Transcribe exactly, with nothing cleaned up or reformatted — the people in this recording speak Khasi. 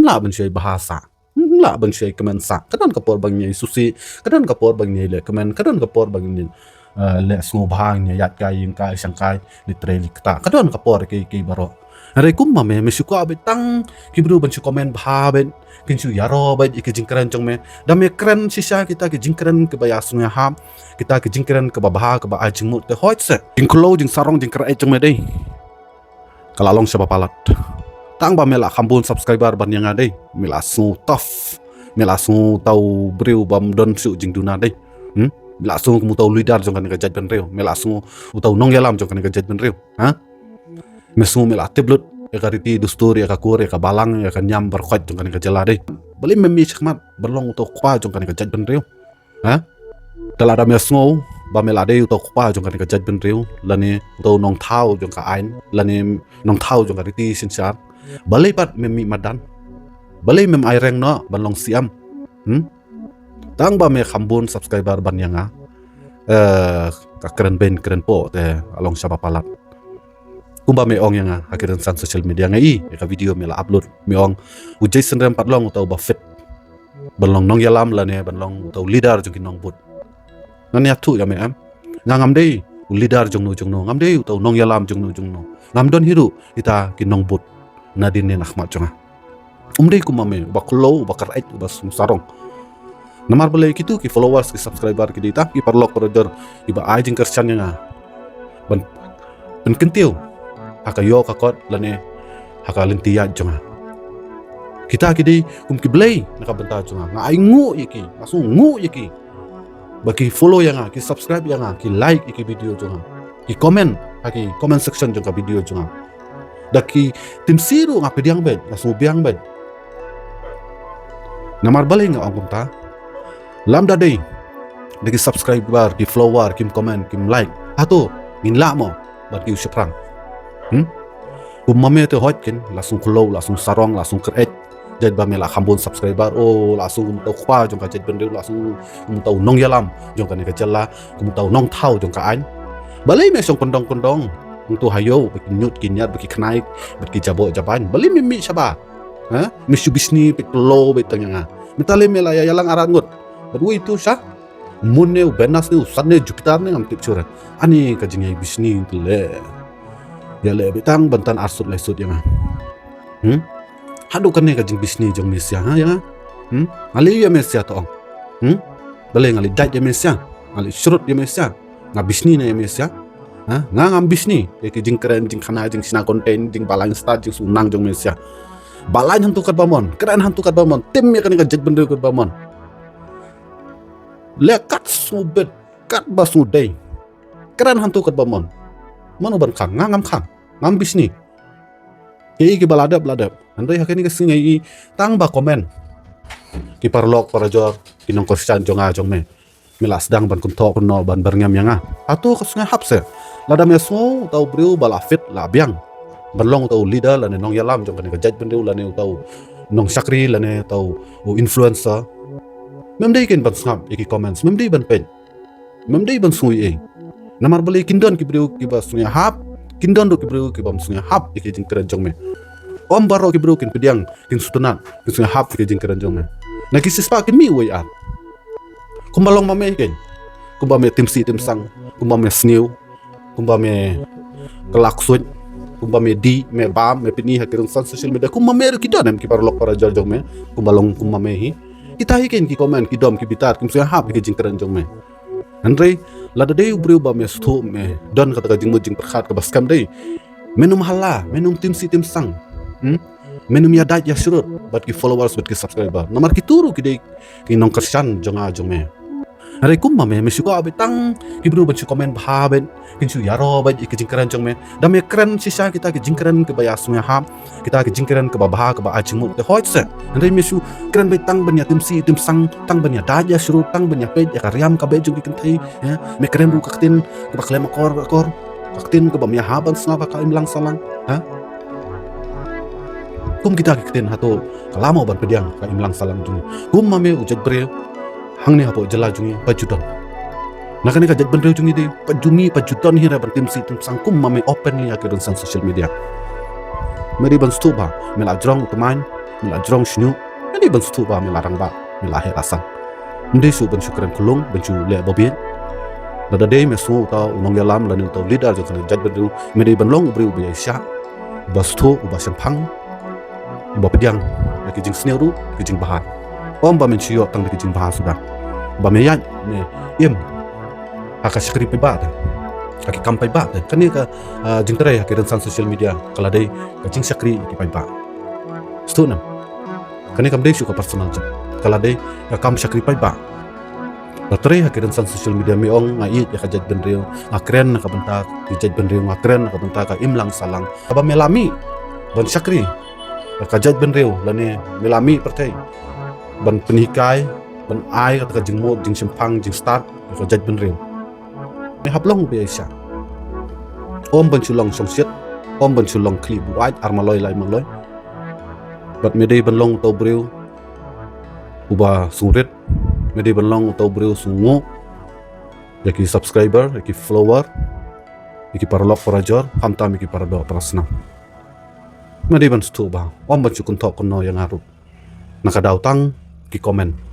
Lah ban shu ïai bha sah. Lah ban shu ïai kmen sah. Ka don ka por ba ngin ïai susi, ka don ka por ba ngin ïai leh kmen, ka don ka por ba ngin ïai, eh, leh sngewbha, ngin ïai ïaid kai ïing kai shang kai, leit trei leit ktah. Ka don ka por ki, ki baroh. Hynrei kumba me, me shu kwah beit tang ki briew ban shu comment bha beit, kin shu ïaroh beit ïa ki jingkren jong me. Da me kren shisha kita ki jingkren kiba ïasngewhap, kita ki jingkren kiba bha, kiba ai jingmut te hooid se. Jingkhlo, jingsarong, jingkyraiñ jong me dei ka la long shaba palat. Tang ba me la kham bun subscriber ban ïa nga dei, me la sngew tough, me la sngew uta u briew bym don shuh jingduna dei. Hmm? Me la sngew kum uta u leader jong kane ka jaitbynriew, me la sngew uta u nongïalam jong kane ka jaitbynriew. Ha? Me sngew me la tip lut ïa ka riti dustur, ïa ka kur, ïa ka balang, ïa ka niam bad ka khot jong kane ka jylla dei. Balei mem mih shakhmat ban long uta u kpa jong kane ka jaitbynriew? Ha? Te lada me sngew ba me la dei uta u kpa jong kane ka jaitbynriew, lane uta u nongthaw jong ka aiñ, lane nongthaw jong ka riti synshar, balei pat mem mih madan? Balei mem ai reng noh ban long C M? Hmm? Tang ba me kham bun subscriber ban ïa nga, eh, ka kren beiñ kren poh te la long shaba palat. Kumba me ong ïa nga ha ki rynsan social media, nga i ïa ka video me la upload, me ong u Jason Rem pat long uta uba fit ban long nongïalam lane ban long uta u leader jong ki nongbud. Ngan ïathuh ïa me, em? Nga ngam dei u leader jongno jongno, ngam dei uta u nongïalam jongno jongno, ngam don hi ruh kita ki nongbud nadien ne nakhmat jong nga. Um dei kumba me uba khlo, uba kyraiñ, uba sngewsarong. Namar balei, kitu ki followers, ki subscriber ki dei tang ki paralok parajor kiba ai jingkyrshan ïa nga ban pynkyntiew ha ka ïoh ka kot lane ha ka lynti ïaid jong nga. Kita ki dei kum ki blei na ka bynta jong nga. Nga ai nguh ïa ki, nga sngew nguh ïa ki ba ki follow ïa nga, ki subscribe ïa nga, ki like ïa ki video jong nga, ki comment ha ki comment section jong ka video jong nga. Da ki tim sih ruh nga pdiang beit, nga sngew biang beit. Namar balei nga ong kumta? Lada dei da ki subscriber, ki follower kim comment, kim like, hato ngin lah mo bad ki u shaphrang? Hmm? Kumba me te hooid kin la sngew khlo, la sngew sarong, la sngew kyraiñ. Jait ba me la kham bun subscriber, oh, la sngew kum uta u kpa jong ka jaitbynriew, la sngew kum uta u nongïalam jong kane ka jylla, kum uta u nongthaw jong ka aiñ. Balei me shong kyndong kyndong hangto ha ïew bad ki ñiut ki ñiat, bad ki khnai, bad ki jaboh jabain? Balei mem mih shaba? Ha? Me shu bishni peit pynlong beit tang ïa nga. Mynta lei me la ïa ïalang arngut bad uwei utu sha moon ne, u Venus ne, u sun ne, Jupiter ne, ngam tip shuh re. Ani ka jingïai bishni te leh, ïaleh beit tang ban tan arsut laisut ïa nga. Hmm? Haduh kane ka jingbishni jong me sha, ha, ïa nga? Hmm? Nga leh ïa me sha to ong? Hmm? Balei nga leh dait ïa me sha? Nga leh shrut ïa me sha? Nga bishni ne ïa me sha? Ha? Nga ngam bishni ïa ki jingkren, jingkhana, jingshna content, jingbalaiñ stad, jingsunang jong me sha. Balaiñ hangto katba mon, kren hangto katba mon, tim ïa kane ka jaitbynriew katba mon. Leh kat sngewbit, katba sngewdei. Kren hangto katba mon. Mano ban khang? Nga ngam khang, ngam bishni. Kiei kiba la dep la dep. Hynrei ha kane ka sngi nga i tang ba comment ki paralok parajor, ki nongkyrshan jong nga jong me, me la sdang ban kynthoh kynnoh, ban byrngem ïa nga. Hato ka sngewhap se? Lada me sngew uta u briew ba la fit, la biang ban long uta u leader lane nongïalam jong kane ka jaitbynriew lane uta u nongshakri lane uta u influencer, mem dei kin ban sngap ïa ki comments, mem dei ban peit, mem dei ban sngew ei. Namar balei, kin don ki briew kiba sngewhap, kin don ruh ki briew kibym sngewhap ïa ki jingkren jong me. Ym baroh ki briew kin pdiang, kin sngewtynnat, kin sngewhap ïa ki jingkren jong me. Na ki shispah kin mih uwei ar. Kumba long ma me kein, kumba me tim sih tim sang, kumba me sniew, kumba me kylla ksuid, kumba me dih, me bam, me pyni ha ki rynsan social media, kumba me ruh ki don em ki paralok parajor jong me, kumba long kumba me hi. Kita hi kein ki comment, ki dom, ki bitar, kim sngewhap ïa ki jingkren jong me. Hynrei lada dei u briew ba me sngewthuh, me don kata ka jingmut jingpyrkhat kaba skhem dei, men ym halla, men ym tim sih tim sang. Hmm? Men ym ïa dait ïa shrut bad ki followers bad ki subscriber. Namar kitu ruh ki dei ki nongkyrshan jong nga jong me. Hynrei kumba me, me shu kwah beit tang ki briew ban shu comment bha beit, kin shu ïaroh beit ïa ki jingkren jong me. Da me kren shisha kita ki jingkren kiba ïa sngewhap, kita ki jingkren kiba bha, kiba ai jingmut te hooid se. Hynrei me shu kren beit tang ban ïa tim sih tim sang, tang ban ïa dait ïa shrut, tang ban ïa peit ïa ka riam ka beit jong ki kynthei. Eh? Me kren ruh ka ktien kaba khlem akor akor, ka ktien kaba me ïa hap ban sngap ha ka imlang sahlang. Ha? Kum kita ki ktien, hato ka lah mo ban pdiang ka imlang sahlang jong ngi? Kumba me u jaitbynriew hangne hapoh jylla jong ngi pat ju don. Na kane ka jaitbynriew jong ngi dei pat ju mih, pat ju don hi re ban tim sih tim sang kumba me openly ha ki rynsan social media. Me dei ban sngewthuh ba me la jrong u tymmen, me la jrong shñiuh, me dei ban sngewthuh ba me la rangbah, me la heh la san. Ym dei shuh ban shu kren khyllung, ban shu leh ba bieit. Lada dei me sngew uta u nongïalam lane uta u leader jong kane ka jaitbynriew, me dei ban long u briew uba ïaishah, uba sngewthuh, uba shemphang, uba pdiang ïa ki jingsniew ruh ki jingbha. Ym ba men shu ïoh tang da ki jingbha suda. Ba me ïaid me im ha ka shakri paidbah te, ha ki kam paidbah te. Kane ka, ah, jingtrei ha ki rynsan social media ka la dei ka jingshakri ïa ki paidbah. Sngewthuh ne em? Kane kam dei shuh ka personal jong, ka la dei ka kam shakri paidbah. La trei ha ki rynsan social media, me ong nga ïeit ïa ka jaitbynriew, nga kren na ka bynta ki jaitbynriew, nga kren na ka bynta ka imlang sahlang. Haba me la mih ban shakri ïa ka jaitbynriew lane me la mih pyrthei ban pynhikai, ban ai kata ka jingmut jingshemphang jingstad ïa ka jaitbynriew, me hap long uba ïaishah. Ym ban shu long shongshit, ym ban shu long khlieh buaid ar maloi lai maloi. Bad me dei ban long uta u briew uba sngewrit, me dei ban long uta u briew sngewnguh ïa ki subscriber, ïa ki follower, ïa ki paralok parajor, khamtam ïa ki paradoh parasnam. Me dei ban sngewthuh ba ym ban shu kynthoh kynnoh ïa nga ruh na ka daw tang ki comment.